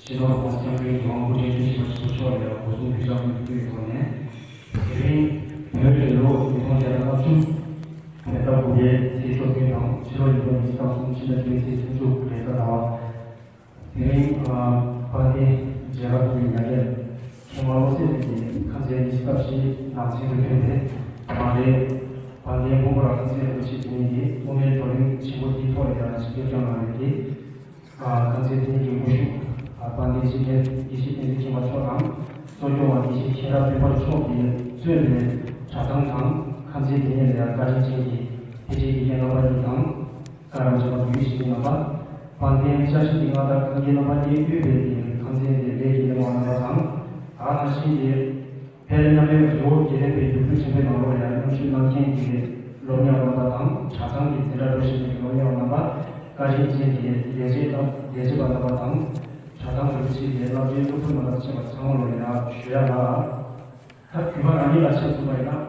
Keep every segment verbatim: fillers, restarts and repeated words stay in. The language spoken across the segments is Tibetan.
སྤྱི་ནོར་༸གོང་ས་༸སྐྱབས་མགོན་རྒྱལ་དབང་སྐུ་ཕྲེང་བཅུ་བཞི་པ་ཆེན་པོ་མཆོག་ལ་ཡང་སྒོ་གསུམ་གུས་ཕྱག་དབུ་མའི་ཐོག་ནས། དེ་རིང་བོད་རྒྱལ་ལོ་ཉིས་སྟོང་བརྒྱ་དང་ལྔ་བཅུ་བོད་ཟླ་དགུ་པའི་ཚེས་བཅོ་བརྒྱད་དང་ཕྱི་ལོ་ཉིས་སྟོང་ཉི་ཤུ་རྩ་གསུམ་ཕྱི་ཟླ་བདུན་ཚེས་སུམ་ཅུ་རེས་གཟའ་ཟླ་བ། དེ་རིང་དཔལ་ལྡན་རྒྱལ་རབས་ཀྱི་ཉམས་ལེན་མཁས་དབང་བློ་གསལ་ལགས་ཀྱིས་ཁམས་ཚན་ཉི་ཤུ་རྩ་བཞི་ནང་ཚན་དུ་ཐོན་ཏེ། མ་རེད། དཔལ་ལྡན་སྤོམ་པོ་ར་ཁམས་ཚན་རིན་པོ་ཆེ་དེ་ཉིད་ཀྱིས་དབུ་མའི་བགྲོ་གླེང་ཆེན་པོ་འདིའི་ཐོག་ལ་ཡང་ཞིབ་འཇུག་ཀྱང་གནང་ཡོད་དེ། ཁམས་ཚན་དེ་ཉིད་ཀྱི་དབུ་བཞུགས་དཔལ་ལྡན་སྤྱི་ཁྱབ་དགེ་བཤེས་བསྟན་འཛིན་མཁྱེན་པ་མཆོག་དང་། གཙོ་སྐྱོང་བ་དགེ་བཤེས་མཁྱེན་རབ་དཔལ་འབར་མཆོག་གིས་གཙོས་པའི་གྲྭ་ཚང་དང་ཁམས་ཚན་དེ་ཉིད་ལ་ཡང་བཀའ་དྲིན་ཅན་གྱི་ཕལ་ཆེར་དགེ་རྒན་རྣམ་པ་གཉིས་དང་། བཀའ་དྲིན་ཅན་པ་བོད་ཡིག་ཤེས་མཁན་རྣམ་པ། དཔལ་ལྡན་བཀྲ་ཤིས་ཀྱི་མངའ་བདག་ཁམས་སྐྱིད་རྣམ་པ་གཉིས་དབུས་པའི་ཁམས་ཚན་དེ་ལས་ཀྱི་སྣེ་མོ་རྣམ་པ་དང་། ད་ག་ནང་བཞིན་གྱི། དཔལ་མཉམ་མེད་ཇོ་བོ་དགེ་ལྡན་པའི་ཡུལ་གྲུ་ཆེན་པོའི་ནང་ལོགས་ལ་ཡང་མཉམ་ཞུགས་གནང་མཁན་གྱི་སློབ་གཉེར་བ་རྣམ་པ་དང་། གྲྭ་ཚང་གི་འཛིན་གྲྭ་འགྲོ་བཞིན་པའི་སློབ་གཉེར་བ་རྣམ་པ། བཀའ་དྲིན་ཅན་གྱི་ལས་བྱེད་དང་ལས་བྱེད་པ་རྣམ་པ་དང་། གྲྭ་ཚང་དུ་ཕྱིན་པའི་སློབ་གྲྭའི་སློབ་ཕྲུག་རྣམ་པ་ཚོ་ཚང་མ་ལོ་ཡང་ཞུ་ཡ་ལ། ད་གུས་པ་རང་ཉིད་ལ་ཆ་མཚོན་པ་ཡིན་ན།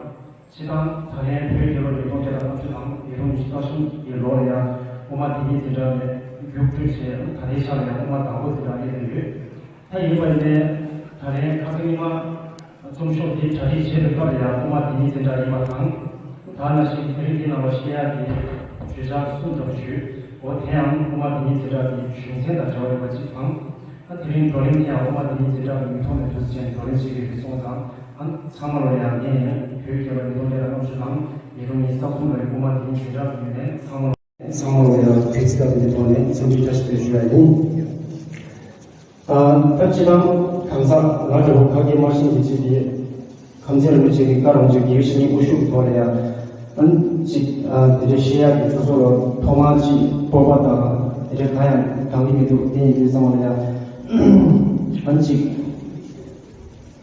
སྤྱི་བཏང་ད་ལན་བོད་རྒྱལ་ལོ་ཉིས་སྟོང་བརྒྱ་དང་ལྔ་བཅུ་དང་ཉིས་སྟོང་ཉི་ཤུ་རྩ་གསུམ་གྱི་ལོ་ལ་ཡང་དབུ་མ་དེ་ཉིད་འཛིན་གྲྭ་ནས་རྒྱུགས་སྤྲོད་བྱས། ད་ལྟའི་ཆ་ལ་ཡང་དབུ་མ་དང་པོ་འཛིན་གྲྭ་སླེབས་ཡོད། ད་ཡིན་པ་ཡིན་ནའི་ད་ལན་ཁ་སང་ཉི་མ། རྩོམ་ཤོག་འདི་གྲ་སྒྲིག་བྱེད་པའི་སྐབས་ལ་ཡང་དབུ་མ་དེ་ཉིད་འཛིན་གྲྭ་ཡིན་པ་དང་། ད་ནང་བཞིན་དེ་རིང་འདི་ནང་ལ་བཤད་ཡག་གི་བརྗོད་བྱ་གསུམ་ཙམ་ཞུས། འོ་དེ་ཡང་དབུ་མ་དེ་ཉིད་འཛིན་གྲྭ་གི་གཞུང་ཚན་དང་འབྲེལ་བ་ཡོད་པ་གཅིག་དང་། ད་དེ་རིང་བགྲོ་གླེང་དེ་ཡང་དབུ་མ་དེ་ཉིད་འཛིན་གྲྭ་གི་མིང་ཐོག་ནས་འདུག་སེ་བྱས་ནས་བགྲོ་གླེང་བྱེད་ཀྱི་ཡོད་པའི་སོང་ཙང་། ཨ་ཚང་མ་ལ་ཡང་ངས་བོད་རྒྱལ་ལོ་ཉིས་སྟོང་བརྒྱ་དང་ལྔ་བཅུ་དང་ཉིས་སྟོང་ཉི་ཤུ་རྩ་གསུམ་ལོའི་དབུ་མ་དེ་ཉིད་འཛིན་གྲྭ་གི་ངོས་ནས་ཚང་མ་ལ་ཚང་མ་ལ་ཡང་གུས་བརྩི་དང་ལྡན་པའི་ཐོག་ནས་འཚམས་འདྲི་བཀྲ་ཤིས་བདེ་ལེགས་ཞུ་ཡ་ཡིན། ད་སྤྱིར་བཏང་གང་ཟག་ང་འདྲ་བོ་ཁ་སྐད་མ་ཤེས་ཀྱི་ཅིག་གིས་ཁམས་ཚན་རིན་པོ་ཆེ་གི་བཀའ་དྲིན་ཅན་དགེ་བའི་བཤེས་གཉེན་དབུ་བཞུགས་ཐོག་ལ་ཡང་ཨ་ཅིག་དེ་འདྲ་བཤད་ཡག་གི་སོ་སོ་ལ་ཐོག་མར་ཅིག་སྤོབས་པ་དང་དེ་འདྲ་གང་ཡང་འདང་གི་མི་འདུག་དེ་ཡིན་དུས་ཙམ་པ་ལ་ཡང་ཨ་ཅིག་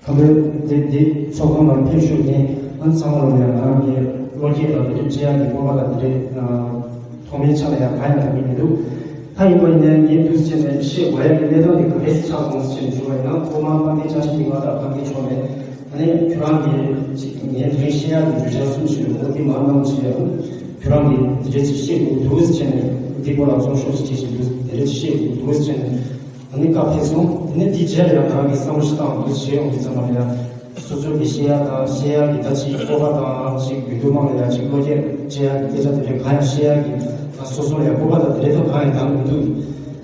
ཁམས་པའི་དེ་དེ་ཚོགས་ཁང་ནང་ཕེབས་བཞུགས་མཁན་ཨ་ཚང་མ་ལ་ཡང་ང་རང་གི་བློ་སྐྱེད་དང་དེ་འདྲ་བྱེད་ཡག་གི་སྤོབས་པ་དང་དེ་འདྲ། ཐོག་མའི་ཆ་ལ་ཡང་གང་ཡང་ལབ་ཀྱི་མི་འདུག་ད་ཡིན་པ་ཡིན་ནའི་ངས་འདུག་སེ་བྱས་ནས་བཤད་དགོས་ཡ་གི་གནད་དོན་དེ་ག་རེ་ཆགས་སོང་ཟེར་ནས་ཞུ་བ་ཡིན་ན། ཐོག་མར་དཔལ་ལྡན་བཀྲ་ཤིས་ཀྱི་མངའ་བདག་ཁམས་སྐྱིད་མཆོག་ནས་ཨ་ནི་ཁྱོད་རང་གིས་ཅིག་ངས་དེ་རིང་བཤད་ཡ་གི་བརྗོད་བྱ་གསུམ་ཞིག་ཡོད། འོ་འདི་མར་གནང་བྱས་ཡ། ཁྱོད་རང་གིས་འདི་འདྲ་ཅིག་བཤད་དགོས་འདུག་ཟེར་བྱས་ནས་འདི་སྐོར་ལ་རྩོམ་ཤོག་ཅིག་བྲིས་བཞིན་འདུག་དེ་འདྲ་ཅིག་བཤད་དགོས་འདུག་ཟེར་བྱས་ནས་ཨ་ནི་བཀའ་ཕེབས་སོང་། དེ་ནས་དེའི་རྗེས་ལ་ཡང་ང་རང་གིས་བསམ་བློ་ཞིག་བཏང་འདུག་བྱས་ཡོང་དུས་ཙམ་པ་ལ་ཡང་། སོ་སོ་གི་བཤད་ཡ་དང་བཤད་ཡ་གི་ད་ཅིག་སྤོབས་པ་དང་ཅིག་དགོས་འདུན་མང་ལ་ཡ་ཅིག་བློ་སྐྱེད་བྱེད་ཡ་གི་སྐད་ཆ་དེ་འདྲ་གང་ཡང་བཤད་ཡ་གི་ད་སོ་སོ་ལ་ཡ་སྤོབས་པ་དང་དེ་འདྲ་ད་གང་ཡང་འདང་མི་འདུག་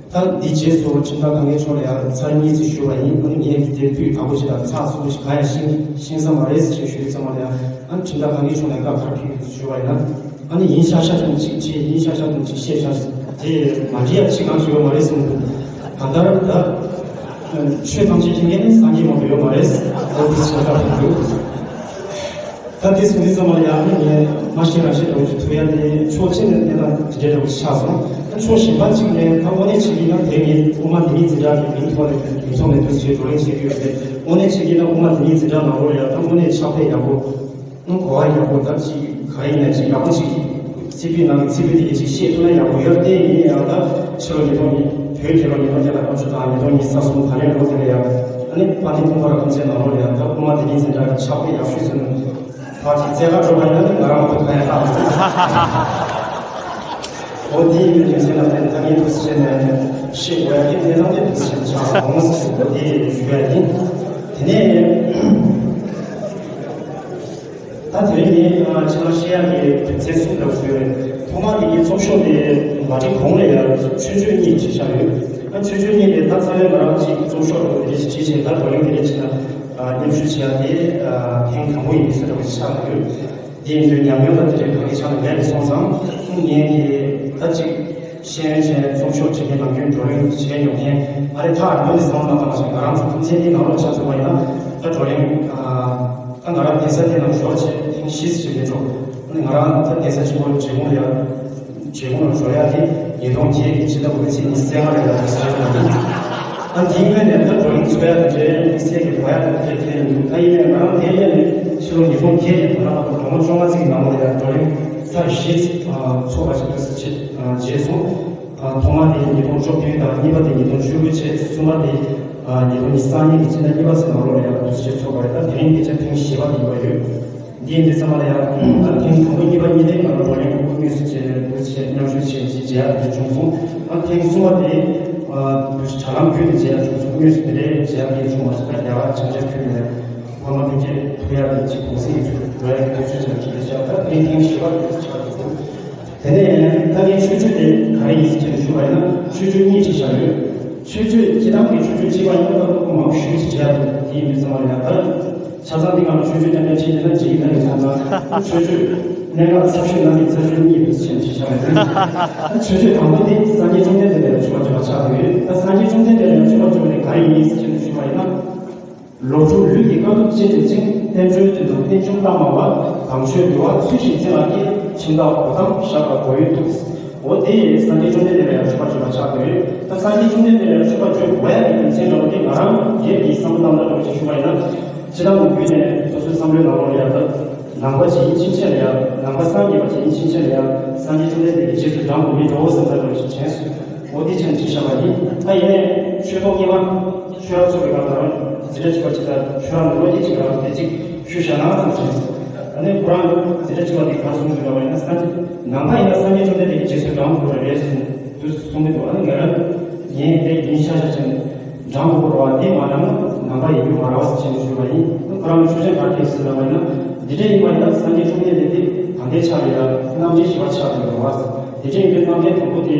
ད་འདི་རྗེས་སུ་ཁྲིམས་བདག་གང་གའི་ཕྱོགས་ལ་ཡ་ཚར་གཉིས་ཙམ་ཞུ་བ་ཡིན། ཨ་ནི་ངས་དེ་དུས་དང་པོ་ཞིག་ལ་ཚགས་ཚུད་པོ་ཞིག་གང་ཡང་ཤེས་ཤེས་ས་མ་རེད་ཟེར་ཞུ་དུས་ཙམ་པ་ལ་ཡ། ཨ་ནི་ཁྲིམས་བདག་གང་གའི་ཕྱོགས་ལ་ཡ་བཀའ་ག་རེ་ཕེབས་ཀྱི་འདུག་ཞུ་བ་ཡིན་ན། ཨ་ནི་ཡིན་ཤག་ཤག་ཙམ་ཅིག་བྱས། ཡིན་ཤག་ཤག་ཙམ་ཅིག་བཤད་ཤག་དེ་མ་འགྲིག་ཡ་ཅི་གང་ཞིག་ཡོད་མ་རེད་གསུངས་འདུག་གང་ལྟར་ད། ཆོས་ཐམས་ཅད་མཁྱེན་མཁན་ནི་སངས་རྒྱས་མ་གཏོགས་ཡོད་མ་རེད། འོ་དེ་ཆ་ལ་འདུག་ད་དེ་སོང་དུས་ཙམ་པ་ལ་ཡང་ངས་མ་ཤེས་རང་ཤེས་འདྲ་བོ་ཅིག་ཐུག་ཡ་དེ་ཕྱོགས་གཅིག་ནས་གནས་སྟངས་དེ་འདྲ་འདྲ་བོ་ཅིག་ཆགས་སོང་། ད་ཕྱོགས་གཞན་པ་གཅིག་ནས་ད་དངོས་གནས་བྱེད་ཀྱི་ན་དེ་ངས་དབུ་མ་དེ་ཉིད་འཛིན་གྲྭ་གི་མིང་ཐོག་ནས་མིང་ཐོག་ནས་འདུག་ཅེས་བགྲོ་གླེང་བྱེད་ཀྱི་ཡོད་དེ། དངོས་གནས་བྱེད་ཀྱི་ན་དབུ་མ་དེ་ཉིད་འཛིན་གྲྭ་ནང་ལོགས་ལ་ཡང་ད་དངོས་གནས་ཕྱག་དཔེ་ཡག་པོ། གོ་བ་ཡག་པོ་དང་ཅིག་ག་ཡིན་ན་ཅིག་ཡག་པོ་ཅིག་ཚིག་ཕུད་ནང་གི་ཚིག་ཕུད་དེ་གི་ཅིག་བཤད་ཐུབ་ན་ཡག་པོ་ཡོད་དེ། ཡིན་ཡང་ད་ཕྱི་ལོ་ཉིས་སྟོང་ཉི་བོད་རྒྱལ་ལོ་ཉིས་སྟོང་བརྒྱ་དང་ལྔ་བཅུ་དང་ཉིས་སྟོང་ཉི་ཤུ་རྩ་གསུམ་ད་ལན་ལོ་དེ་ལ་ཡང་ཨ་ནི་དཔལ་ལྡན་སྤོམ་པོ་ར་ཁམས་ཚན་ནང་ལོགས་ལ་ཡང་ད་དབུ་མ་དེ་ཉིད་འཛིན་གྲྭ་གི་ཕྱག་དཔེ་ཡག་ཤོས་ཟེར་ནས་ཕར་ཅིག་རྩེ་ཁ་འགྲོ་བ་ཡིན་ན་ནི་ང་རང་ཁོ་ཐ་ཡང་ལྟ་མི་འདུག་འོ་དེ་ཡིན་པའི་རྒྱུ་མཚན་ལ་བརྟེན་ད་ངས་འདུག་སེ་བྱས་ནས་བཤད་དགོས་ཡ་གི་གནས་སྟངས་དེ་འདུག་སེ་བྱས་ནས་ཆགས་སོང་ཟེར་འོ་དེ་ཞུ་ཡ་ཡིན། དེ་ནས། ད་དེ་རིང་ནི་ཁྱེད་རང་བཤད་ཡག་གི་དོན་ཚན་གསུམ་ལ་ཞུས་རེད། ཐོག་མར་དེ་ངའི་རྩོམ་ཤོག་དེ་མ་བྲིས་གོང་ལ་ཡང་ཆོས་སྤྱོད་གཉིས་བྲིས་བཞག་ཡོད། ཨ་ཆོས་སྤྱོད་གཉིས་དེ་ད་རྩ་བའི་ང་རང་གཅིག་རྩོམ་ཤོག་དེ་འདྲ་ཞིག་བྲིས་བྱས། ད་བགྲོ་གླེང་དེ་འདྲ་བྱས་ན་མཉམ་ཞུགས་བྱེད་ཡག་དེ་ཐེངས་དང་པོ་ཡིན་ཟེར་འདྲ་བོ་ཞིག་ཆགས་ཡོད། དེ་ཡིན་དུས་ཉམས་མྱོང་དང་དེ་འདྲའི་གང་གི་ཆ་ལ་མེད་པ་སོང་ཙང་། ངས་དེ་ད་ཅིག་ཤེས་ཡོན་ཅན་རྩོམ་ཤོག་བྲིས་མཁན་ནམ་རྒྱུན་བགྲོ་གླེང་བྱས་མྱོང་མཁན་ཨ་རེ་ཐག་རིང་པོ་ནས་བསམ་བློ་བཏང་བ་ཞིག་ང་རང་ཚོ་ཁུངས་ཚན་འདིའི་ནང་ལོགས་ཆ་མཚོན་པ་ཡིན་ན་ད་བགྲོ་གླེང་ད་ང་རང་གདན་ས་དེ་ནང་འབྱོར་བྱས་ཐེངས་བཞི་ཙམ་ཞིག་སླེབས་འགྲོ། ཨ་ནི་ང་རང་ད་གདན་ས་ཆེན་པོ་འབྲས་སྤུངས་ལ་ཡ། འབྲས་སྤུངས་ལ་འབྱོར་ཡག་དེ་ཉིས་སྟོང་བརྒྱད་ཀྱི་ཕྱི་ཟླ་དགུ་པའི་ཚེས་ཉི་ཤུ་རྩ་ལྔ་ལ་ཡ་དུས་ཚོད་ཡོད་པ་ཡིན། ཨ་དེའི་སྔོན་ནས་ད་བགྲོ་གླེང་ཚོགས་ཡག་དེ་འདྲའི་དམིགས་བསལ་གྱི་དགོས་ཡག་དེ་འདྲ་ཁས་ལེན་འདུག་ད་ཡིན་ནའི་ང་རང་དེའི་སྔོན་ནས་ཕྱི་ལོ་ཉིས་སྟོང་བརྒྱད་ནས་ད་ལྟ་བར་དུ་ལོ་ངོ་བཅོ་ལྔ་ཙམ་གྱི་ནང་ལ་ཡ་བགྲོ་གླེང་ཚར་བཞི་ཚོགས་པ་ཞིག་ཏུ་བྱེད་བྱས་སོང་། ཐོག་མ་དེ་ཉིས་སྟོང་བཅུ་བདུན་དང་གཉིས་པ་དེ་ཉིས་སྟོང་བཅུ་དགུ་བྱས། གསུམ་པ་དེ་ཉིས་སྟོང་ཉི་ཤུ་རྩ་གཉིས་ཀྱི་ཕྱི་ཟླ་གཉིས་པ་ཙམ་ནང་ལོགས་ལ་ཡ་དུས་ཚོད་ཚོགས་པ་རེད། ད་དེ་རིང་སྐད་ཆ་ཐེངས་བཞི་པ་དེ་ཡིན་པ་ཡོད། འདི་ཡིན་དུས་ཙམ་པ་ལ་ཡང་ཐེངས་དང་པོ་གཉིས་པ་གཉིས་དེ་ང་རང་བགྲོ་གླེང་དངོས་སུ་བྱས་ནས་འདུག་བྱས་མཉམ་ཞུགས་བྱས་ཅིག་མཇལ་ཡག་དེ་བྱུང་སོང་། ཨ་ཐེངས་གསུམ་པ་དེ་ དུས་དྲ་ལམ་བརྒྱུད་དེ་མཇལ་ཡག་བྱུང་སོང་། དངོས་སུ་དེ་འདྲའི་མཇལ་ཡག་ཅིག་བྱུང་བ་ཞིག་ད་རྒྱ་གར་བྱང་ཤར་ཁུལ་ནས་ཕ་མ་སྤུན་མཆེད་ཐུག་ཡག་གི་ཅིག་གུང་སེང་གི་ཚུལ་འགྲོ་ཡག་གི་དུས་ཚོད་ཅིག་ལ་གྲུབ་པ་ཆགས། ད་དེ་རིང་ཐེངས་བཞི་པ་དེ་ཆགས་འདུག་དེ་ནས་ད་ངས་མཆོད་བརྗོད་དེ་ག་རེ་ཡིན་ཟེར་ཞུས་པ་ཡིན་ན། མཆོད་བརྗོད་གཉིས་ཅིག་བཞག་ཡོད། མཆོད་བརྗོད་སྤྱིར་བཏང་གི་མཆོད་བརྗོད་གཅིག་པ་ཡིན་ན་ད་ལྟ་མང་པོ་ཞུས་ཤིག་བྱས་ཡག་འདུག་དེ་ཡིན་དུས་ཙམ་པ་ལ་ཡང་ད། ཆ་ཚང་འདི་ག་ལ་མཆོད་བརྗོད་རྐྱང་རྐྱང་བྱེད་ཀྱི་ན་འགྲིག་གི་མེད་ལ་སོང་ཙང་། མཆོད་བརྗོད་གནད་འགག་ཚབ་ཤོས་ནང་གི་ཚབ་ཤོས་གཉིས་དུ་ཕྱིན་ཞེས་བྱ་བ་ཡིན། མཆོད་བརྗོད་དང་པོ་དེ་སངས་རྒྱས་བཅོམ་ལྡན་འདས་ལ་མཆོད་པ་བརྗོད་པ་ཆགས་ཀྱི་ཡོད། ད་སངས་རྒྱས་བཅོམ་ལྡན་འདས་ལ་མཆོད་པ་བརྗོད་པ་དེ་ག་རེ་ཡིན་ཟེར་ཞུས་པ་ཡིན་ན། ལོ་དྲུག་ལུས་ཀྱི་དཀའ་ཐུབ་སྤྱད་པའི་ཚེ། བསྟན་འགྲོའི་དོན་དུ་རྟེན་འབྱུང་རྟག་མ་བ། དམ་ཆོས་འདུལ་བ་ཚུལ་བཞིན་བཙན་ལ་སྐྱེ། ཁྱིམ་བདག་གོ་ཏམ་བཞག་པ་གོ་ཡུལ་ཐུགས། འོ་དེ་སངས་རྒྱས་བཅོམ་ལྡན་འདས་ལ་ཡང་མཆོད་པ་བརྗོད་པ་ཆགས་ཀྱི་ཡོད། ད་སངས་རྒྱས་བཅོམ་ལྡན་འདས་ལ་མཆོད་པ་བརྗོད་དགོས་ཡག་གི་རྒྱུ་མཚན་འདྲ་བོ་དེ་ང་རང་སྒེར་གྱི་བསམ་བློ་བཏང་ན་འདྲ་བོ་ཅིག་ཞུ་བ་ཡིན་ན། སྤྱིར་བཏང་གི་བརྒྱུད་ནས་སོ་སོའི་བསམ་བློའི་ནང་ལོགས་ལ་ཡང་ད་ནང་པ་ཅིག་ཡིན་ཕྱིན་ཆད་ལ་ཡང་། ནང་པ་སངས་རྒྱས་པ་ཅིག་ཡིན་ཕྱིན་ཆད་ལ་ཡང་། སངས་རྒྱས་བཅོམ་ལྡན་འདས་ཀྱི་རྗེས་སུ་འབྲང་དགོས་མིན་འགྲོ་བོ་བསམ་ཚར་འདྲ་བོ་ཞིག་དྲན་སོང་། འོ་དེ་ཆ་ནས་ཅིག་བཤད་པ་ཡིན། ད་ཡིན་ནའི་ཆོས་ཐོག་སྔོན་མ་ཆོས་ར་ཚོ་གི་སྒང་ལ་འཛིན་གྲྭ་བཅུ་པ་ཅིག་དང་ཆོས་ར་ནང་ལོགས་ཀྱི་ཅིག་ལ་དེ་ཅིག་ཞུས་བཞག་ན་བསམ་བྱུང་། ད་ནི་ཁོ་རང་འཛིན་གྲྭ་བཅུ་པ་དེ་ག་རེ་གསུངས་འདུག་ལབ་པ་ཡིན་ན། སངས་རྒྱས་ནང་པ་ཡིན་ན་སངས་རྒྱས་བཅོམ་ལྡན་འདས་ཀྱི་རྗེས་སུ་འབྲང་དགོས་པ་རེད་ཟེར་ནས་འདུག་གསུངས་གི་འདུག་ཨ་ནི་ང་རང་ངས་དེ་ཡིན་ཤག་ཤག་བྱས་ནས་འབྲང་དགོས་པ་རེད་བ། དེ་མ་འབྲང་ན་ནང་པ་ཡིན་རྒྱུ་མ་རེད་བ་ཟེར་བྱས་ནས་ཞུས་པ་ཡིན། ཁོ་རང་ཆོས་ཅན་ག་རེ་ཟེར་ལབ་པ་ཡིན་ན། འདི་འདྲ་ཡིན་པ་ཡིན་ན་སངས་རྒྱས་བཅོམ་ལྡན་འདས་དེ་གང་འདྲ་ཆགས་ཡོད་ལ་རྣམ་འདྲེན་བཞི་པ་ཆགས་ཡོད་རེད་བ། དེ་འདྲ་ཡིན་པའི་རྣམ་འདྲེན་དང་པོ་དེ་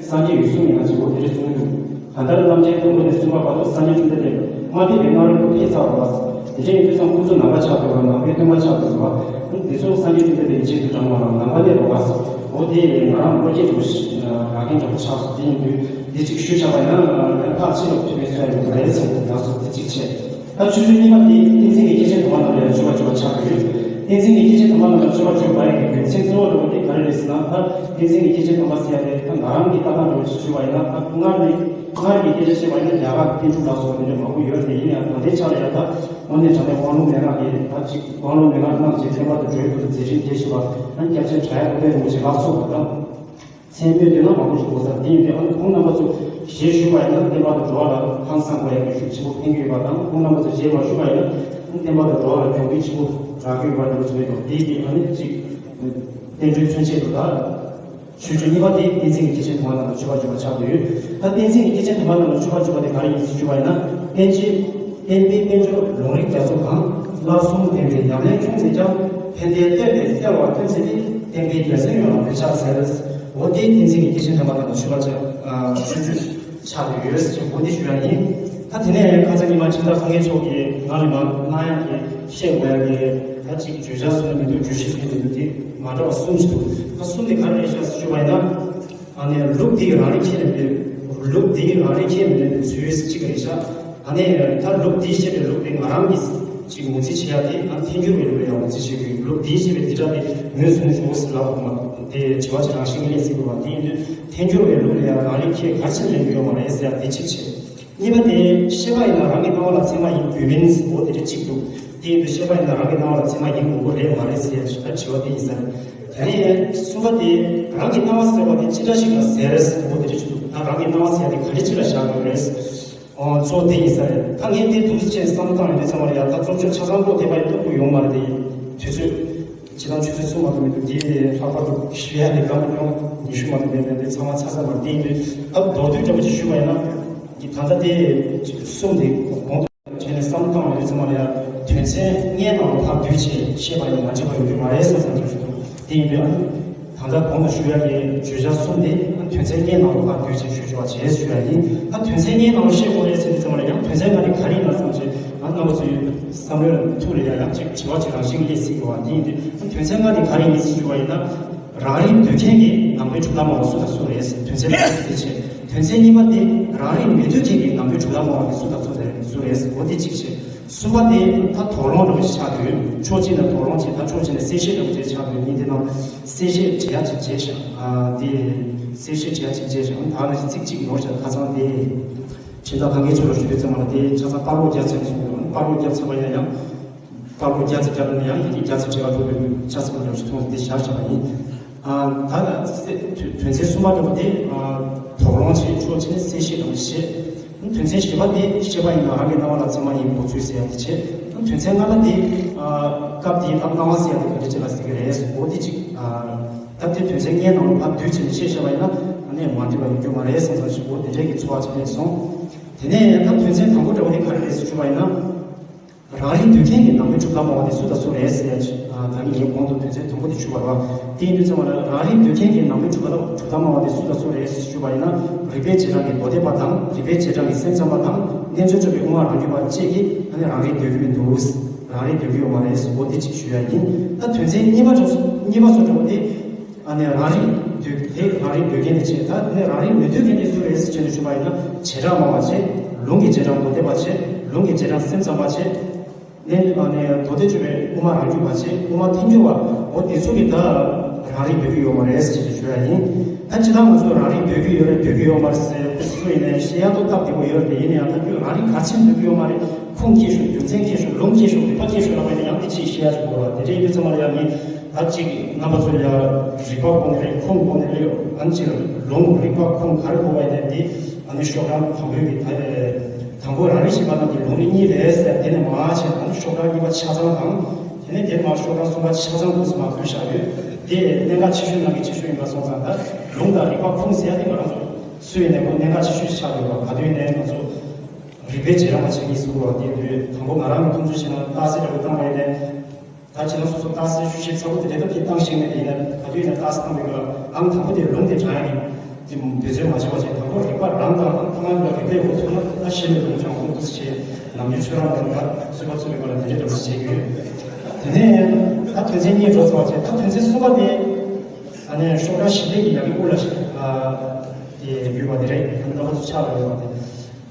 སངས་རྒྱས་འོད་སྲུང་ཡིན་ན་གཅིག་པོ་དེ་འདྲ་གསུངས་འདུག་གང་ལྟར་རྣམ་འདྲེན་དང་པོ་ནས་གསུམ་པ་བར་དུ་སངས་རྒྱས་བཅོམ་ལྡན་འདས་ལྔ་སྡེ་པའི་སྔ་རོལ་དུ་ཕེབས་ཚར་བ། དེ་འདྲ་ཡིན་དུས་ཙམ་ཁོ་ཚོ་ནང་པ་ཆགས་འདུག་བ། ནང་པའི་སྟོན་པ་ཆགས་འདུག་བ། འདི་ཚོ་སངས་རྒྱས་བཅོམ་ལྡན་འདས་ཀྱི་རྗེས་སུ་འབྲང་བ་རང་ནང་པ་ལས་རུང་བ། འོ་དེ་ང་རང་བློ་སྐྱེད་འགྲོ་ཞིག་རག་མཁན་འདྲ་པོ་ཆགས་སོང་། དེ་ཡིན་དུས་འདི་གཅིག་ཞུས་བཞག་པ་ཡིན་ན་ཡང་ཐག་ཆོད་པ་ཐུབ་པའི་སྲོལ་ཡང་ཡོད་པ་རེད་ཟེར་ནས་ལབ་སོང་། དེ་གཅིག་བྱས། ད་ཆོས་ཚུལ་གཉིས་པ་དེ་བསྟན་འཛིན་གྱི་སྐྱེས་ཆེན་དམ་པ་རྣམས་ལ་མཆོད་པ་བརྗོད་པ་ཆགས་ཀྱི་ཡོད། བསྟན་འཛིན་གྱི་སྐྱེས་ཆེན་དམ་པ་རྣམས་ལ་མཆོད་པ་བརྗོད་པ་ཡི་རྒྱུ་མཚན་གཙོ་བོ་འདྲ་པོ་དེ་ག་རེ་རེད་ཟེར་ན། ད་བསྟན་འཛིན་གྱི་སྐྱེས་ཆེན་དམ་པ་ཟེར་ཡ་དེ་ད་ང་རང་གི་ལྟ་སྟངས་འདྲ་པོ་ཞིག་ཞུས་པ་ཡིན་ན། ད་སྔར་ནས་སྔར་གྱི་སྐད་ཆ་བཤད་པ་ཡིན་ན་རྒྱ་གར་གྱི་བསྟན་དྲུག་ལ་སོགས་པ་དེ་འདྲ་མང་པོ་ཡོད་རེད། ཡིན་ཡང་ད་ལྟའི་ཆ་ལ་ཡང་ད་དངོས་གནས་དྲང་གནས་དབང་ལུང་མན་ངག་གི་ད་ཅིག་དབང་ལུང་མན་ངག་གནང་རྗེས་བསྟན་པ་དང་འགྲོ་བའི་ཁུར་མཛད་རིམ་རྒྱས་ཤིང་བ། ཨ་ནི་སྐྱབས་ཆེན་བྲག་གཡབ་རིན་པོ་ཆེ་ལ་སོགས་པ་དང་། མཚན་སྨོས་འདོད་ན་མང་པོ་ཞིག་གོ་ས་དེ་ཡིན་དུས། ཨ་ནི་ཁོང་རྣམ་པ་ཚོ་ཞལ་བཞུགས་པ་ཡིན་ན་བསྟན་པ་དང་འགྲོ་བ་ལ་ཧང་སང་དགོས་ཡག་གི་ཤུགས་ཆེན་པོ་ཕན་གྱི་ཡོད་པ་དང་། ཁོང་རྣམ་པ་ཚོ་ཞལ་མ་བཞུགས་པ་ཡིན་ན་བསྟན་པ་དང་འགྲོ་བ་ལ་གྱོང་གུད་ཆེན་པོ་རག་གི་ཡོད་པ་འདྲ་པོ་ཞིག་མེད་དོ། དེ་ཡིན་དུས་ཨ་ནི་གཅིག་བསྟན་འགྲོའི་མཚོན་བྱེད་དུ་ད་ཆོས་སྤྱོད་གཉིས་པ་དེ་བསྟན་འཛིན་གྱི་སྐྱེས་ཆེན་དམ་པ་རྣམས་ལ་མཆོད་པ་བརྗོད་པ་ཆགས་ཀྱི་ཡོད། ད་བསྟན་འཛིན་གྱི་སྐྱེས་ཆེན་དམ་པ་རྣམས་ལ་མཆོད་པ་བརྗོད་པ་དེ་ག་རེ་ཡིན་ཞུས་པ་ཡིན་ན། བསྟན་བཅོས། བསྟན་པའི་དཔལ་འབྱོར་ལུང་རིགས་རྒྱ་མཚོ་གང་། བསླབ་གསུམ་ལྡན་པའི་ཉམས་ལེན་ཁྱོང་མཛད་ཀྱང་། ཕན་བདེའི་གཏེར་དེ་གསལ་བར་སྟོན་མཛད་དེ། བསྟན་པའི་རྒྱལ་མཚན་ཡོངས་ལ་གུས་ཕྱག་འཚལ། འོ་དེ་བསྟན་འཛིན་གྱི་སྐྱེས་ཆེན་དམ་པ་རྣམས་ལ་མཆོད་པ་ཆགས་ཆོས་སྤྱོད་ཆགས་ཏེ་ཡོད་ཅེས་འོ་དེ་ཞུ་ཡ་ཡིན། ད་དེ་ནས་ཁ་སང་ཉི་མ་ཕྱི་ཟླ་ཁ་ངའི་ཚོགས་ཀྱིས་ང་ལ་མ་གནང་ཡག་གི་བཤད་དགོས་ཡག་གི་ད་ཅིག་བརྗོད་བྱ་གསུང་ནི་མི་འདུག་བརྗོད་གཞི་གསུང་ནི་མི་འདུག་དེ་མ་འདྲ་བ་གསུམ་ཞིག་འདུག་ད་གསུམ་དེ་ག་རེ་རེད་ཤག་ཞུས་པ་ཡིན་ན། ཨ་ནི་ལུགས་འདི་རང་རིག་ཁྱད་ལས་མེད། ལུགས་འདི་རང་རིག་ཁྱད་མི་མེད་པའི་ཚུལ་གཅིག་རེད་ཤག་ཨ་ནི་ད་ལུགས་འདི་བཤད་པའི་ལུགས་དེ་ང་རང་གིས་ཅིག་ངོས་འཛིན་བྱེད་ཡག་དེ། ཨ་ནི་ཐལ་འགྱུར་བའི་ལུགས་ལ་ཡང་ངོས་འཛིན་བྱེད་དགོས། ལུགས་འདི་བཤད་པའི་འདི་འདྲ་དེ་ངོས་བཟུང་བྱུང་ཟེར་ལབ་དགོས་མ་དེ་དྲི་བ་ཅིག་རང་བཞིན་གྱིས་སླེབས་སྲིད་དགོས་པ་དེ་ཡིན་དུས། ཐལ་འགྱུར་བའི་ལུགས་ལ་ཡང་རང་རིག་ཁྱད་ག་རེ་བྱས་ནས་ཡོད་མ་རེད་ཟེར་ཡག་དེ་གཅིག་བྱས། གཉིས་པ་དེ་ཤེས་པ་ཡིན་ན་རང་གི་སྣང་བ་ལ་ཚད་མ་ཡིན་དགོས་མིན་འོ་དེ་འདྲ་གཅིག་འདུག་དེ་ཡིན་དུས་ཤེས་པ་ཡིན་ན་རང་གི་སྣང་བ་ལ་ཚད་མ་ཡིན་དགོས་ཀྱི་རེད་མ་རེད་ཟེར་ཡག་ཞིག་ད་དྲི་བ་དེ་ཡིན་ས་རེད། དེ་ནས་གསུམ་པ་དེ་རང་གི་སྣང་བ་ཟེར་བ་དེ་ཅི་འདྲ་ཞིག་ལ་ཟེར་འོ་དེ་འདྲ་གཅིག་འདུག་ད་རང་གི་སྣང་བ་ཟེར་ཡག་དེ་ག་རེ་ཅིག་ལ་བཞག་དགོས་རེད། ཨོ་གཙོ་བོ་དེ་ཡིན་ས་རེད། ད་ངས་དེ་འདུག་སེ་བྱས་བསམ་བློ་བཏང་ཡོང་དུས་ཙམ་པ་ལ་ཡ་ད་གཙོ་ཆེ་ཆ་ཚང་ཀློག་བསྡད་པ་ཡིན་སྟབས་ཀྱིས་ཡོང་མ་རེད་དེ། དུས་ཚོད་ཇི་ལྟར་ཆུ་ཚོད་གསུམ་མ་གཏོགས་མི་འདུག་དེ་ལྷག་པར་དུ་ཞུ་ཡ་དེ་སྐར་མ་ཉི་ཤུ་མ་གཏོགས་མེད་པས། དེ་ཚང་མ་ཚར་ཚར་མ་རེད། དེ་ཡིན་དུས་ད་མདོར་བསྡུས་འདྲ་པོ་ཅིག་ཞུས་པ་ཡིན་ན། འདི་ད་ལྟ་དེ་གསུམ་དེ་གོང་དུ་བྱས་ནས་བསམ་བློ་བཏང་ཡོང་དུས་ཙམ་པ་ལ་ཡ་དོན་ཚན་ལྔའི་ནང་ལ་ཕར་བསྡུས་བྱས་བཤད་པ་ཡིན་ན་མ་འགྲིག་པ་ཡོང་རྒྱུ་མ་རེད་བསམ་བསམ་ཞིག་ཞུ་འདུག་དེ་ཡིན་དུས་ཨ་ནི། ད་ལྟ་གོང་དུ་ཞུ་ཡ་གི་བརྗོད་བྱ་གསུམ་དེ་དོན་ཚན་ལྔའི་ནང་ལ་ཕར་བསྡུས་ཅིག་ཞུ་ཆོག་བྱས་ཞུ་ཡ་ཡིན། ད་དོན་ཚན་ལྔའི་ནང་ལ་བཤད་དགོས་རེད་ཟེར་དུས་ཙམ་པ་ལ་ཡང་དོན་ཚན་ལྔ་དེ་ག་རེ་ཡིན་ན་བསམ་བྱས་ང་རྣམ་པ་ཚོའི་བསམ་བློའི་ནང་ཐུགས་ལ་ཡ་ཡང་ཅིག་དྲི་བ་ཅིག་རང་བཞིན་གྱིས་སླེབས་སྲིད་པ་དེ་ཡིན་དུས་དོན་ཚན་ལྔ་དེ་ག་རེ་ཡིན་ཞུ་བ་ཡིན་ན། རང་རིག་འདོད་མཁན་གྱི་ནང་པའི་གྲུབ་མཐའ་སྨྲ་བ་སུ་དང་སུ་རེད། དོན་ཚན་དེ་བྱས། དོན་ཚན་གཉིས་པ་དེ་རང་རིག་མི་འདོད་མཁན་གྱི་ནང་པའི་གྲུབ་མཐའ་སྨྲ་བ་དེ་སུ་དང་སུ་རེད། སུ་རེད། འོ་དེ་གཅིག་བྱས། གསུམ་པ་དེ་ད་དོགས་སློང་འདྲ་པོ་ཞིག་ཆགས་འདུག་ཕྱོགས་གཅིག་ནས་དོགས་སློང་བྱས། ད་ཕྱོགས་གཅིག་ནས་གསལ་བཤད་འདྲ་པོ་ཅིག་ཆགས་འདུག་གཉིས་དེ་ནང་གསལ་བཤད་བྱེད་ཡ་ཅིག་བྱས་ཤག་ཨ་དེ་གསལ་བཤད་བྱེད་ཡ་ཅིག་བྱས་ཤག་ད་ནི་ཚིག་གཅིག་ནོར་ཤག་ཁ་སང་དེ་ཕྱི་ཟླ་གང་གའི་ཚོད་ལ་ཞུ་དུས་ཙམ་པ་ལ་དེ་ཆ་ཚང་པར་རོགས་རྒྱག་ཚར་སོང་། པར་རོགས་རྒྱག་ཚར་བ་ཡང་ཡང་པར་རོགས་རྒྱག་ཚར་རྒྱག་ནས་ཡང་དེ་རྒྱག་ཚར་བྲེལ་བ་འགྲོ་བའི་ཆ་ཚང་འདྲ་པོ་ཞིག་མཐོང་སོང་། དེ་བཞག་བཞག་པ་ཡིན། ཨ་ད་ལ་དོན་ཚན་གསུམ་པ་འདྲ་པོ་དེ་དོགས་སློང་བྱས། ཕྱོགས་གཅིག་ནས་གསལ་བཤད་འདྲ་པོ་བྱས། དོན་ཚན་བཞི་པ་དེ་ཤེས་པ་ཡིན་ན་རང་གི་སྣང་བ་ལ་ཚད་མ་ཡིན་དགོས་ཚུལ་ཟེར་ཡ་དེ་བྱས། དོན་ཚན་ལྔ་པ་དེ་སྐབས་དེའི་ད་སྣང་བ་ཟེར་ཡ་དེ་ག་འདྲ་ཅིག་ལ་ཟེར་གི་རེད། འོ་དེ་གཅིག་ད་དེ་དོན་ཚན་ལྔའི་ནང་ལ་ཕར་བསྡུས་བྱས་ནས་བཤད་བཞག་པ་ཡིན་ན། མ་འགྲིག་པ་ཡོང་རྒྱུ་མ་རེད་བསམ་བསམ་ཞིག་འོ་དེ་འདྲའི་གི་ཚོར་བ་ཅིག་སླེབས་སོང་། དེ་ནས་ད་དོན་ཚན་དང་པོ་འདྲ་བོ་དེ་ག་རེ་རེད་ཟེར་ཞུ་བ་ཡིན་ན། རང་རིག་འདོད་མཁན་གྱི་ནང་མི་གྲུབ་མཐའ་སྨྲ་བ་དེ་སུ་དང་སུ་རེད་ཟེར་ཡ་ཅིག་ད་གིན་ངས་གོང་དུ་དོན་ཚན་དང་པོ་དེ་ཞུས་པ་རེད་བ། དེ་ཡིན་དུས་ཙམ་པ་ལ་རང་རིག་འདོད་མཁན་གྱི་ནང་མི་གྲུབ་མཐའ་གྲུབ་མཐའ་སྨྲ་བ་དེ་སུ་དང་སུ་རེད་ཞུས་པ་ཡིན་ན། རིགས་པའི་རྗེས་འབྲང་གི་མདོ་སྡེ་པ་དང་རིགས་པའི་རྗེས་འབྲང་གི་སེམས་ཙམ་པ་དང་རྣལ་འབྱོར་སྤྱོད་པའི་དབུ་མ་རང་རྒྱུད་པ་བཅས་ཀྱིས་ཨ་ནི་རང་རིག་འདོད་ཀྱི་མི་འདུག་རང་རིག་འདོད་ཀྱི་ཡོད་མ་རེད་ཟེར་འོ་དེ་གཅིག་ཞུ་ཡ་ཡིན། ད་དོན་ཚན་གཉིས་པ་གྲོགས་གཉིས་པ་སོ་གྲོགས་དེ། ཨ་ནི་རང་རིག་འདོད་དེ་རང་རིག་འདོད་མཁན་དེ་བྱས། ད་ནི་རང་རིག་མི་འདོད་མཁན་དེ་སུ་རེད་ཟེར་ནས་ཞུས་པ་ཡིན་ན། བྱེ་བྲག་སྨྲ་བ་བྱས། ལུང་གི་རྗེས་འབྲང་མདོ་སྡེ་པ་བྱས། ལུང་གི་རྗེས་འབྲང་སེམས་ཙམ་པ་བྱས། ནས་ཨ་ནི་མདོ་སྡེ་སྤྱོད་པའི་དབུ་མ་རང་རྒྱུད་པ་བྱས། དབུ་མ་ཐལ་འགྱུར་བ་འོ་དེ་ཚོ་གིས་ད་རང་རིག་འདོད་ཀྱི་ཡོད་མ་རེད་ཟེར་ནས་ཞུ་ཡ་ཡིན། ད་སྤྱིར་བཏང་ང་ཚོ་རང་རིག་འདོད་ཀྱི་ཡོད་རེད་འདོད་ཀྱི་ཡོད་མ་རེད་ཟེར་སུ་ཡིན་ནའི་བཤད་ཡ་ཏོག་སྟབས་བདེ་པོ་ཡོད་རེད། ཡིན་ན་ཡང་ད་ཁྱོད་རང་རིག་ག་ཆེ་འདོད་ཀྱི་ཡོད་མ་རེད། ཁུངས་སྐྱེལ་ཤོག་རྒྱུ་མཚན་སྐྱེལ་ཤོག་ལུང་སྐྱེལ་ཤོག་རིགས་པ་སྐྱེལ་ཤོག་ལབ་པ་ཡིན་ན་ཡང་དེ་ཅིག་བཤད་ཡ་ཅིག་དགོས་རེད་བ། དེ་འདྲ་ཡིན་དུས་ཙམ་པ་ལ་ཡང་ངས་ད་ཅིག་རྣམ་པ་ཚོ་ལ་ཡ་རིགས་པ་དགོས་ནི་རེད། ཁུངས་དགོས་ནི་རེད། ཨ་ནི་ཅིག་ལུང་རིགས་པ་ཁུངས་ག་རེ་དགོས་པ་ཡིན་ན་དེ་ཨ་ནི་ཤོག་གྲངས་དང་པོའི་གི་ད་དང་པོ་རང་རིག་བྱེད་པ་རྣམས་ཀྱི་ལུང་རིགས་གཉིས་རེད་ཟེར་དེ་ནས་མར་བྱས། ཨ་ནི་ཤོག་གྲངས་གཉིས་པ་ཆ་ཚང་དང་། དེ་ནས་དེ་མར་ཤོག་གྲངས་གསུམ་པ་ཆ་ཚང་དུ་མར་བཀོད་བཞག་ཡོད། དེ་གནད་འགག་ཆེ་ཤོས་ནང་གི་ཆེ་ཤོས་ཡིན་པ་སོང་ཙང་ད་ལུང་དང་རིགས་པ་ཁུངས་ཟེར་ཡ་དེ་ང་རང་ཚོ་སུ་ཡིན་ནའི་ཁོ་གནད་འགག་ཆེ་ཤོས་ཤིག་ཆགས་ཡོད་པ། ག་དུས་ཡིན་ནའི་ང་ཚོ་རིགས་པའི་རྗེས་འབྲང་པ་བྱེད་ཀྱི་ཟེར་བ་དེ་དུས་དང་པོ་ང་རང་གི་མཐོང་ཚུལ་བྱས་ན་རྟགས་གསལ་འདྲ་པོ་བཏང་བ་ཡིན་ནའི། ད་ཁྱེད་རང་སོ་སོ་རྟགས་གསལ་ཞུ་ཤེས་ཚ་པོ་དེ་འདྲ་ད་ཁྱེད་བཏང་ཤེས་མེད་དེ་ཡིན་ན་ག་དུས་ཡིན་ན་རྟགས་གསལ་བཏང་བའི་སྐབས་ཨང་དང་པོ་དེ་ལུང་དེ་དྲངས་ཡིན་དེ་འདོད་ཚོད་མ་བྱས་པ་བྱས། དང་པོ་རིགས་པ་རང་དང་ཨང་ཐ་མ་ལ་རིགས་པའི་འོག་ཐུག་ན་ད་ཤེས་མེད་ལུང་དྲངས་འོང་འདུག་ཟེར་བྱས་ནམ་རྒྱུན་ཁྱོད་རང་ལ་ད་རྩོད་པ་རྩོད་པའི་སྐབས་ལ་དེ་འདྲ་འདྲ་པོ་ཞིག་བྱེད་ཀྱི་ཡོད། དེ་ནས་ད་དོན་ཚན་གཉིས་འགྲོ་ཚར་བ་བྱས། ད་དོན་ཚན་གསུམ་པ་དེ་ཨ་ནི་ཤོག་གྲངས་བཞི་པའི་གི་ཡ་གི་དབུ་ལ་ཞིག་ཨ་དེ་ཡོད་པ་དེ་རེད། ཨ་ནི་རྣམ་པ་ཚོ་ཕྱག་ལ་ཡོད་པ་དེ།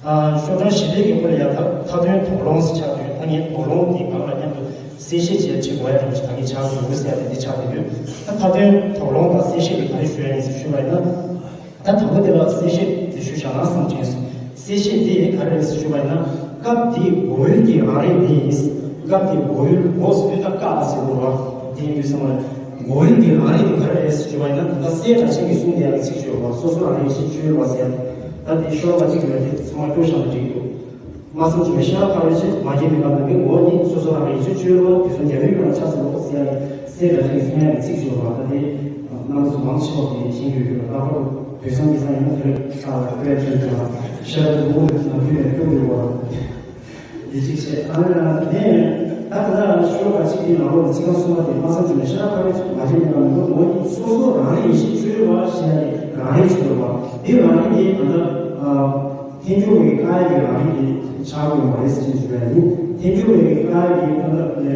ཨ་ཤོག་གྲངས་བཞི་པའི་གི་སྐོར་ལ་ཡ་ད་མཐའ་དོན་དོགས་སློང་ཟེར་ཆགས་ཡོད། ད་ངས་དོགས་སློང་དེའི་སྒང་ལ་མཉམ་དུ་གསལ་བཤད་བྱས་བྱེད་དགོས་ཡ་འདྲ་པོ་ཞིག་ད་གིན་ཆགས་ཀྱི་ཡོད་ཟེར་ཡ་དེ་འདི་ཆགས་བསྡད་ཡོད། ད་མཐའ་དོན་དོགས་སློང་དང་གསལ་བཤད་དེ་ག་རེ་ཞུ་ཡ་ཡིན་ཟེར་ཞུས་པ་ཡིན་ན། ད་དང་པོ་དེ་ལ་གསལ་བཤད་དེ་ཞུ་བཞག་ན་བསམ་དྲན་སོང་། གསལ་བཤད་དེ་ག་རེ་རེད་ཟེར་ཞུས་པ་ཡིན་ན། སྐབས་དེའི་མགོ་ཡུལ་གྱི་རང་རིག་ནི། སྐབས་དེའི་མགོ་ཡུལ་མགོ་ཟེར་དུས་ད་ཀ་ཟེར་དགོས་རེད་བ། དེ་ཡིན་དུས་ཚང་མ་ལ་མགོ་ཡུལ་གྱི་རང་རིག་དེ་ག་རེ་རེད་ཟེར་ཞུས་པ་ཡིན་ན། ད་ལྟ་སྲས་སྒྲ་གཅན་གྱིས་གསུངས་བསྡད་ཡག་གི་ཚིག་ཅིག་ཡོད་པ། སོ་སོ་རང་རིག་ཡེ་ཤེས་སྤྱོད་ཡུལ་བ་ཟེར། ད་དེ་ཤོ་ལོ་ཀ་གཅིག་ཡོད་དེ་ཚང་མ་སྐྱོར་བཞག་ན་འགྲིག་འདུག་མ་བསམ་བྱུང་བའི་ཤེས་རབ་འཕགས་པའི་ཕྱིར། མ་སྐྱེས་པའི་ཁམས་རྣམས་ཀྱི། ངོ་བོ་ཉིད་སོ་སོ་རང་རིག་ཡེ་ཤེས་སྤྱོད་ཡུལ་བ། དུས་གསུམ་རྒྱལ་བའི་ཡུལ་ན་ཆགས་སུ་འོང་ཟེར་ཡག་གི་སྲས་སྒྲ་གཅན་གྱིས་གསུང་ཡག་གི་ཚིག་ཅིག་ཡོད་པ། ད་དེ་རྣམ་པ་ཚོ་མང་ཆེ་བ་དེ་ཤེས་ཀྱི་ཡོད་ཀྱི་རེད། ལྷག་པར་དུ་དུས་སང་ཉིན་མོ་དེར་ཨ་བོད་ཀྱི་ཤེས་རབ་མགོ་བོ་ནང་དུ་ནས་སྐྱོར་དགོས་པ། འདི་གཅིག་བྱས། ཨ་ནི་ད་ད་ལྟ་ཤོ་ལོ་ཀ་གཅིག་དེའི་ནང་ལོགས་ནས་ཚིག་རྐང་གསུམ་པ་དེ་མ་བསམ་བྱུང་བའི་ཤེས་རབ་འཕགས་པའི་ཕྱིར། མ་སྐྱེས་པའི་ཁམས་རྣམས་ཀྱི། ངོ་བོ་ཉིད་སོ་སོ་རང་རིག་ཡེ་ཤེས་སྤྱོད་ཡུལ་བ་ཞེས་པའི་རང་རིག་ཅིག་ཡོད་པ། འདི་རང་རིག་དེ་ད་ལྟ་ཨ་ཐལ་འགྱུར་བའི་ཀ་ཡ་གི་རང་རིག་དེ་ཆགས་ཀྱི་ཡོད་མ་རེད་ཟེར་ཞུ་ཡ་ཡིན། ཐལ་འགྱུར་བའི་ཀ་ཡ་གི་ད་ལྟ་ཨ་དེ་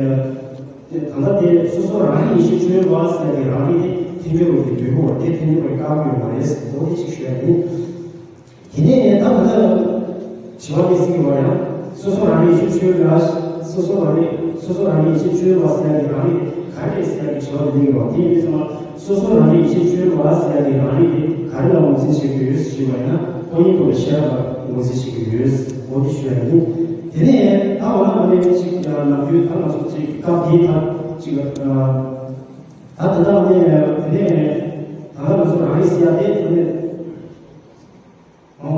ད་ལྟ་དེ་སོ་སོ་རང་རིག་ཡེ་ཤེས་སྤྱོད་ཡུལ་བ་ཟེར་ཡ་གི་རང་རིག་དེ་ཐལ་འགྱུར་བའི་གི་ལུས་པོ་བ་དེ་ཐལ་འགྱུར་བའི་ཀ་ཡ་གི་ཡོད་མ་རེད་ཟེར་འོ་དེ་ཅིག་ཞུ་ཡ་ཡིན། དེ་ནས་ད་ལྟ་དྲི་བ་དེ་གཟིགས་པ་ཡང་སོ་སོ་རང་རིག་ཡེ་ཤེས་སྤྱོད་ཡུལ་ལ། སོ་སོ་རང་རིག་སོ་སོ་རང་རིག་ཡེ་ཤེས་སྤྱོད་ཡུལ་ལ་ཟེར་ཡ་གི་རང་རིག་ག་རེ་རེད་ཟེར་ཡ་གི་དྲི་བ་དེ་གླེང་གི་ཡོད་པ། དེ་ཡིན་དུས་ཙམ་ལ་སོ་སོ་རང་རིག་ཡེ་ཤེས་སྤྱོད་ཡུལ་ལ་ཟེར་ཡ་གི་རང་རིག་དེ་ག་རེ་ལ་ངོས་འཛིན་བྱེད་ཀྱི་ཡོད་ཞུས་པ་ཡིན་ན། ཁོ་གཉིས་པོ་ལ་ཤེས་རབ་ལ་ངོས་འཛིན་བྱེད་ཀྱི་ཡོད། འོ་དེ་ཞུ་ཡ་ཡིན། དེ་ནས་ད་འོ་ན་འོ་ནས་ཅིག་ནམ་རྒྱུན་ད་ང་ཚོ་ཅིག་སྐབས་དེའི་ད་ཅིག་ད་དེ་དག་ནས་དེ་ནས་ད་ལྟ་ང་ཚོ་རང་རིག་ཟེར་ཡ་དེ་དེ་ནས། ཨོ།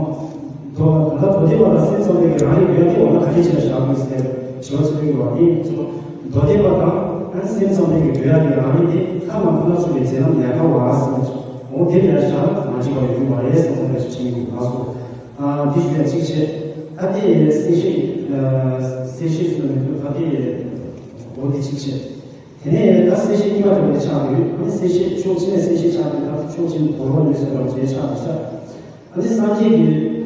མདོ་ད་ལྟ་མདོ་སྡེ་པ་དང་སེམས་ཙམ་པའི་གི་རང་རིག་འདོད་ཡ་དེ་འོ་ན་ག་འདྲས་བྱས་ནས་བཞག་དགོས་ཟེར་དྲི་བ་ཅིག་གླེང་གི་ཡོད་པ། དེ་ཚོ་མདོ་སྡེ་པ་དང་སེམས་ཙམ་པའི་གི་འདོད་ཡ་གི་རང་རིག་དེ་ཁམས་ལ་ཁོ་ན་ཆུད་པའི་རྫས་རྣམས་ལས་ཐར་བ་ཟེར་བ་ཅིག་འོ་དེ་ལ་བཞག་ན་མ་འགྲིག་པ་ཡོང་གི་མ་རེད་བསམ་བསམ་འདྲ་ཞིག་དྲན་གྱི་འདུག་ལགས་སོ། ཨ་འདི་ཞུ་ཡ་གཅིག་བྱས། ད་དེ་གསལ་བཤད་ཨ་གསལ་བཤད་ཟེར་ནས་འདུག་ད་དེ་འོ་དེ་གཅིག་བྱས། དེ་ནས་ད་གསལ་བཤད་གཉིས་པ་དེ་ཆགས་ཡོད། ཨ་ནི་གསལ་བཤད་ཕྱོགས་གཅིག་ནས་གསལ་བཤད་ཆགས་ཡོད། ད་ཕྱོགས་གཅིག་ནས་དོགས་སློང་ཡོད་ཟེར་བ་བྱས་ཆགས་ཡོད་ས། ཨ་ནི་སངས་རྒྱས་ཀྱི་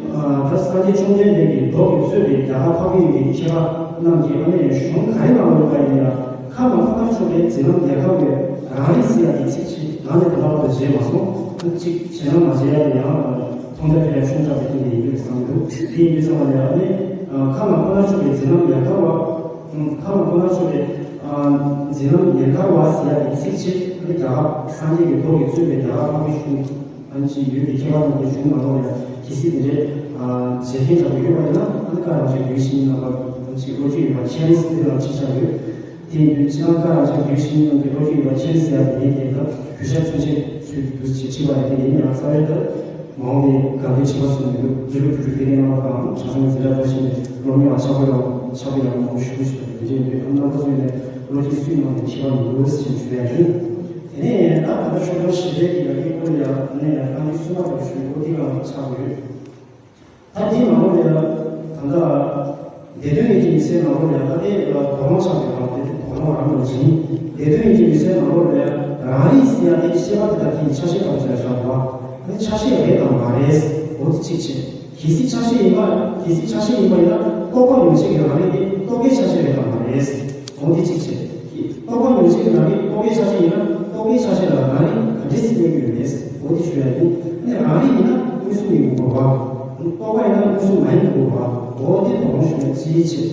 ཨ་ད་སངས་རྒྱས་བཅོམ་ལྡན་འདས་ཀྱི་མདོ་གིས་གཙོས་པའི་རྒྱ་གར་འཕགས་པའི་ཡུལ་གྱི་མཁས་པ་རྣམས་ཀྱིས་ཨ་ནི་གཞུང་ག་རེ་གནང་ཡོད་པ་ཡིན་ཡང་ཁམས་ལ་ཁོ་ན་ཆུད་པའི་རྫས་རྣམས་ལས་ཐར་བའི་རང་རིག་ཟེར་ཡག་གི་ཚིག་ཅིག་ང་ནི་ད་ལྟ་བར་དུ་མཇལ་མ་སོང་། ཨ་ནི་གཅིག་བྱས་ན་མ་མཇལ་ཡག་དེ་ཡང་མཐོང་རྒྱ་དཔེ་ཡང་ཆུང་དྲགས་པའི་སྟེང་ནས་ཡིན་པས་བསམ་གྱི་འདུག་དེ་ཡིན་དུས་ཙམ་པ་ལ་ཨ་ནི་ཁམས་ལ་ཁོ་ན་ཆུད་པའི་རྫས་རྣམས་ལས་ཐར་བ། ཁམས་ལ་ཁོ་ན་ཆུད་པའི་རྫས་རྣམས་ལས་ཐར་བ་ཟེར་ཡག་གི་ཚིག་ཅིག་ཨ་ནི་རྒྱ་གར་སངས་རྒྱས་ཀྱི་མདོ་གིས་གཙོས་པའི་རྒྱ་གར་འཕགས་པའི་གཞུང་ཨ་ནི་ཅིག་ཡོད་པའི་ཁྱད་པར་དང་གཞུང་ནང་ལོགས་ལ་གལ་སྲིད་དེ་འདྲའི་མཇལ་མཁན་འདྲ་པོ་ཡོད་པ་ཡིན་ན་ཨ་ནི་བཀའ་རང་བཞིན་བརྒྱུད་ཕྱིན་ནང་པ་ཅིག་བློ་རྒྱུགས་ཡོད་པ་མཁྱེན་ཟེར་ལ་ཅིག་ཆགས་ཡོད། དེ་ཡིན་དུས་ཕྱི་ནང་བཀའ་རང་བཞིན་བརྒྱུད་ཕྱིན་ནང་གི་བློ་རྒྱུགས་ཡོད་པ་མཁྱེན་ཟེར་ཡ་དེ་ཡིན་དེ་ད་གུས་ཞབས་མཚོན་བྱེད་ཚུལ་དུ་ཅིག་ཁྲིད་པ་རེད། དེ་ཡིན་ཡང་རྩ་བའི་ད་མ་འོངས་པའི་དགའ་ལྡན་ཁྲི་པ་གསུམ་མི་འདུག་དགེ་ལུགས་བོད་ཕྲུག་དགེ་ལྡན་བླ་མ་དང་གྲྭ་ཚང་གི་འཛིན་གྲྭ་བཀྲ་ཤིས་ནས་སློབ་གཉེར་བ་ཕྱག་དཔེ་ལ་ཕྱག་དཔེ་ལ་མང་པོ་ཞུ་གི་ཞུ་དེ་འདྲ་ཡིན་དུས་ཨ་ནི་རྣམ་པ་ཚོ་ནས་བློ་སྐྱེད་སུས་གནང་ནས་ཁྱད་པར་མི་འདུག་ཟེར་ཞུ་ཡ་ཡིན། དེ་ དེ་ནས་ད་ད་ལྟ་ཤོག་གྲངས་བཞི་པའི་གི་ཡ་གི་སྐོར་ལ་ཡ་ནས་ཡ་ཏང་གི་སུ་མ་ལྟ་བུ་ཞུ་འོ་དེ་ག་ལ་ཆགས་ཡོད། ད་དེའི་ནང་ལོགས་ལ་ཡ་ད་ལྟ་བདེ་དོན་ཡིན་གྱི་མི་སེར་ནང་ལོགས་ལ་ཡ་ད་དེ་དོགས་སློང་ཆགས་པའི་ནང་དེ་དོགས་སློང་རང་ལ་ཡིན། བདེ་དོན་ཡིན་གྱི་མི་སེར་ནང་ལོགས་ལ་ཡ་རང་རིགས་ཟེར་ཡ་དེ་ཤེས་པ་དེ་དག་གི་ཆ་ཤས་ག་རེ་ཆ་ཤས་བ། ཨ་ནི་ཆ་ཤས་རེད་དང་མ་རེད། འོ་དེ་གཅིག་བྱས། གལ་སྲིད་ཆ་ཤས་ཡིན་པ། གལ་སྲིད་ཆ་ཤས་ཡིན་པ་ཡིན་ན་རྟོག་པ་ཡོད་བྱེད་ཀྱི་རང་རིག་དེ་རྟོག་གེའི་ཆ་ཤས་རེད་དམ་མ་རེད། འོ་དེ་གཅིག་བྱས། རྟོག་པ་ཡོད་བྱེད་ཀྱི་རང་རིག་རྟོག་གེའི་ཆ་ཤས་ཡིན་ན་རྟོག་གེའི་ཆ་ཤས་ལ་རང་རིག་ག་འདྲས་སེ་གནས་ཀྱི་ཡོད་མེད། འོ་དེ་ཞུ་ཡ་ཡིན། ཨ་ནི་རང་རིག་ཡིན་ན་མངོན་སུམ་ཡིན་དགོས་པ། རྟོག་པ་ཡིན་ན་མངོན་སུམ་མ་ཡིན་དགོས་པ། འོ་དེ་དོགས་སློང་ཞུ་ཡ་གཅིག་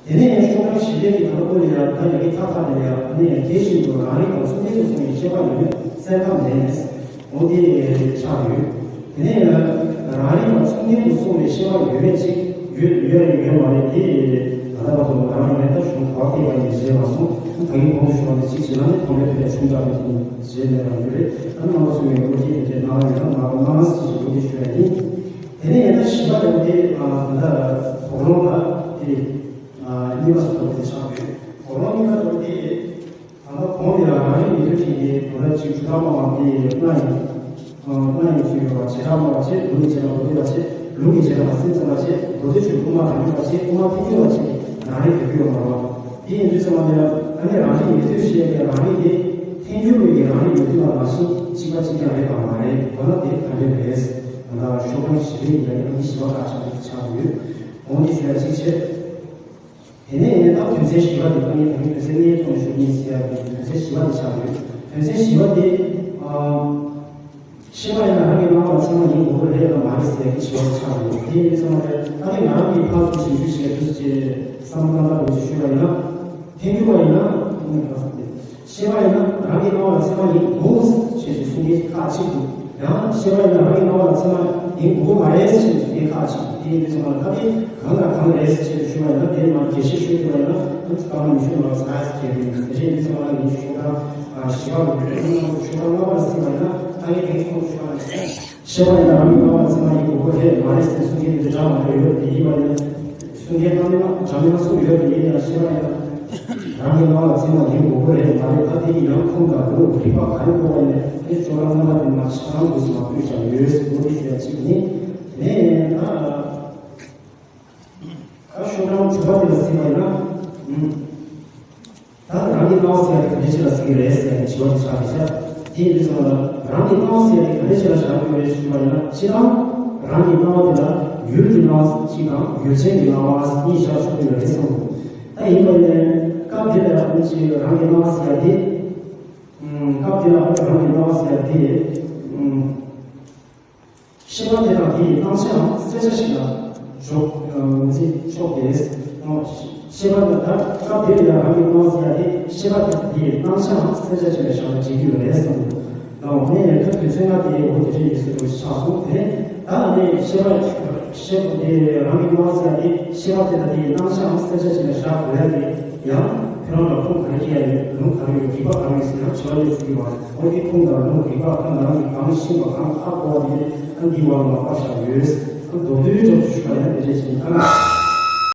བྱས། དེ་ནས་ཡང་ཤོག་གྲངས་བཞི་པའི་གི་ཐོག་ཏུ་ལ་ཡང་ད་ཡ་གི་ཐག་ཐག་ལ་ཡང་ཨ་ནི་ཡང་དེ་བཞིན་དུ་རང་རིག་དང་མཚུངས་ལྡན་དུ་སོང་བའི་ཤེས་པ་ཡོད་མེད་གསལ་ཁ་མེད། འོ་དེ་ཆགས་ཡོད། དེ་ནས་ཡང་རང་རིག་དང་མཚུངས་ལྡན་དུ་སོང་བའི་ཤེས་པ་ཡོད་མེད་ཅིག་ཡོད་ཡོད་རེད་ཡོད་མ་རེད་དེ་ད་ལྟ་བར་དུ་རང་རིག་མེད་ད་གཞུང་ག་བ་ཐེག་པ་ཡིན་ཞེས་མ་སོང་ད་གིན་གོང་དུ་ཞུས་པ་ནི་གཅིག་བྱས་ན་ནི་ཐོག་མའི་ཐོག་ཆུང་དྲགས་པའི་དེ་ནི་བྱས་ནས་རང་རྒྱུ་རེད། ད་རྣམ་པ་ཚོ་ཡང་བློ་སྐྱེད་དེ་འདྲའི་སྣང་བ་ཡོད་ན་མ་གཏོགས་སྣང་སྲིད་ཀྱི་བློ་སྐྱེད་ཞུ་ཡ་ཡིན། དེ་ནས་ཡང་ད་བཞི་པ་ལྟ་བུ་དེ་ད་ལྟ་དོགས་སློང་ད་དེ། གཉིས་པ་སོགས་དེ་ཆགས་ཡོད། དོགས་སློང་གཉིས་པ་དེ་ད་ལྟ་གོང་ལ་ཡང་རང་རིག་མི་འདོད་མཁན་གྱི་དོན་དག་ཅིག་ཇུས་ཐག་མ་བ་དེ་སྣ་ཡིན། སྣ་ཡིན་ཅིག་ཡོད་པ་བྱེ་བྲག་སྨྲ་བ་བྱེད་ལུགས་ཀྱི་བྱེ་བྲག་མདོ་སྡེ་པ་བྱེད་ལུགས་ཀྱི་བྱེ་བྲག་སེམས་ཙམ་པ་བྱེད་མདོ་སྡེ་ཆོས་དབུ་མ་དང་མཐུན་པ་བྱེད་དབུ་མ་ཐལ་འགྱུར་བ་བྱེད་རང་རིག་དེ་ཀུན་ཡོད་མ་རེད་བ། དེ་ཡིན་དུས་ཙམ་པ་ལ་ཡང་ཨ་ནི་རང་རིག་མི་འདོད་ཞེས་པའི་རང་རིག་དེ་ཐལ་འགྱུར་བའི་རང་རིག་མི་འདོད་པ་ནང་བཞིན་གཅིག་པ་གཅིག་རྐྱང་རེད་དམ་མ་རེད་འོ་ན་དེ་ག་འདྲ་རེད། ད་ལྟ་ཤོག་གྲངས་བཞི་པའི་ཡི་གེ་ཨ་ནི་བཞི་པ་ཁག་ཆགས་ཆགས་ཡོད། འོང་དེ་ཞུ་ཡ་གཅིག་བྱེད། དེ་ནས་ད་དོན་ཚན་བཞི་པ་དེ་ད་ངས་ད་ངས་དོན་ཚན་ལྔའི་ཐོག་ནས་ཞུ་གི་ཡིན་ཟེར་ཡ་དེ་དོན་ཚན་བཞི་པ་དེ་ཆགས་ཡོད། དོན་ཚན་བཞི་པ་དེ་ཨ། ཤེས་པ་ཡིན་ན་རང་གི་སྣང་བ་ལ་ཚད་མ་ཡིན་དགོས་པ་རེད་དམ་མ་རེད་ཟེར་ཡ་དེ་བཞི་པ་དེ་ཆགས་ཡོད། དེ་ཡིན་དུས་ཙམ་པ་ལ་ད་ངས་ང་རང་གི་ཕར་ཚུར་ཞིབ་འཇུག་བྱེད་ཡ་དུས་ཚོད་ཅིག་བསམ་བློ་བཏང་སྟངས་འདྲ་བོ་ཅིག་ཞུས་པ་ཡིན་ན། ཐལ་འགྱུར་བ་ཡིན་ན་ཨ་ནི་ག་ས་དེ། ཤེས་པ་ཡིན་ན་རང་གི་སྣང་བ་ལ་ཚད་མ་ཡིན་དགོས་ཞེས་ཀྱི་གསུང་མཁན་ཁག་ཅིག་འདུག་ཡང་ཤེས་པ་ཡིན་ན་རང་གི་སྣང་བ་ལ་ཚད་མ་ཡིན་དགོས་པ་མ་རེད་ཞེས་གསུང་མཁན་ཁག་ཅིག་འདུག་དེ་ཡིན་དུས་ཙམ་པ་ལ་ད་དེ་གང་དང་གང་རེད་ཞེས་ཞུས་པ་ཡིན་ན་དེ་མར་རྒྱས་བཤད་ཞུས་ཐུབ་པ་ཡིན་ན་ཨ་ནི་སྐར་མ་ཉི་ཤུ་ནང་ལ་ཚར་ཡ་ཞིག་རེད། དེ་བཞིན་དུས་ཙམ་པ་ལ་ངས་ཤོག་གྲངས་བཞི་པ་ལ་ཤོག་གྲངས་ལྔ་པ་ལ་གཟིགས་པ་ཡིན་ན་ད་ངས་དེ་ཁོང་དུ་ཆུད་པ་ནི། ཤེས་པ་ཡིན་ན་རང་གི་སྣང་བ་ལ་ཚད་མ་ཡིན་དགོས་པ་རེད་མ་རེད་ཟེར་གསུང་མཁན་དེ་འདྲ་འདྲ་མ་འདྲ་ཡོད་དེ་ཡིན་པ་ཡིན་ན། གསུང་མཁན་རྣམ་པ་འདྲ་མིན་སྣ་ཚོགས་ཡོད་དེ་ཡིན་ཡང་ཤེས་པ་ཡིན་ན། རང་གི་སྣང་བ་ལ་ཚད་མ་ཡིན་དགོས་པ་རེད་མ་རེད་ད་དེ་ཡིན་ཡང་ཁུངས་དང་དོན་རིགས་པ་ག་རེ་དགོས་པ་ཡིན་ནས་དེ་ཤོག་གྲངས་ལྔ་པ་དེ་མ་ཆགས་དགོས་སུ་མ་ཕུལ་ཀྱང་ཡོད་ཟེར་དགོས་དེ་ཞུ་ཡ་གཅིག་ཡིན། དེ་ནས་ད། ད་ཤོག་གྲངས་དྲུག་པ་དེ་ལ་གཟིགས་པ་ཡིན་ན། ད་རང་གི་སྣང་བ་ཟེར་ཡ་དེ་ག་འདྲ་ཅིག་ལ་གཟིགས་ཀྱི་རེད་ཟེར་ཡ་དེ་དྲི་བ་དེ་ཆགས་རེད་ཤག་དེ་ཡིན་དུས་ཙམ་པ་ལ་རང་གི་སྣང་བ་ཟེར་ཡ་དེ་ག་འདྲ་ཅིག་ལ་བཞག་དགོས་རེད་ཞུས་པ་ཡིན་ན་སྤྱིར་བཏང་རང་གི་སྣང་བ་དེ་ལ་ཡུལ་གྱི་སྣང་བ་གཅིག་དང་ཡུལ་ཅན་གྱི་སྣང་བ་གཉིས་བཞག་ཆོག་གི་ཡོད་རེད་བསམ་འདུག་ད་ཡིན་པ་ཡིན་ནའི་སྐབས་འདི་ལ་ཡང་ཅིག་རང་གི་སྣང་བ་ཟེར་ཡ་དེ། སྐབས་འདི་ལ་རང་གི་སྣང་བ་ཟེར་ཡ་དེ། ཤེས་པ་དེ་དང་དེའི་སྣང་ཆའང་གསལ་ཆ་ཞིག་ལ་འཇོག་ངོས་འཛིན་ཆོག་སྟེ། ཤེས་པ་དེ་དག་སྐབས་དེར་ཡང་རང་གི་སྣང་བ་ཟེར་ཡ་དེ་ཤེས་པ་དེ་དེའི་སྣང་ཆའང་གསལ་ཆ་ཞིག་ལ་བཞག་ན་འགྲིག་གི་ཡོད་རེད་བསམ་འདུག་ད་འོ་ནས་ཡང་ཁ་དུས་ཚོད་ལྔ་དེའི་འོག་དེ་རེད་ཡིན་སྲོལ་ཞིག་ཆགས་སོང་དེ་ནས་ད་ཨ་ནི་ཤེས་པ་ཤེས་པ་དེ་རང་གི་སྣང་བ་ཟེར་ཡ་དེ་ཤེས་པ་དེ་དང་དེའི་སྣང་ཆའང་གསལ་ཆ་ཞིག་ལ་བཞག་དགོས་ཡ་དེ་ཡང་ཁྱོད་རང་ལ་ཁུངས་ག་རེ་སྐྱེལ་ཡ་ཡོད་ལུང་ག་རེ་ཡོད་རིགས་པ་ག་རེ་ཡོད་ཟེར་ཡང་དྲི་བ་སླེབས་སྲིད་ཀྱི་བ། འོ་དེ་ཁུངས་དང་ལུང་རིགས་པ་ཁོ་ན་རང་གིས་གང་ཤེས་པ་གང་ཧ་གོ་བ་དེ་ཨ་འདི་བ་ལ་མ་པ་བཞག་ཡོད། ཨ་མདོར་བསྡུས་སྒྲོག་ཅིག་ཞུ་བ་ཡང་དེ་འདྲས་བྱས་ཨ་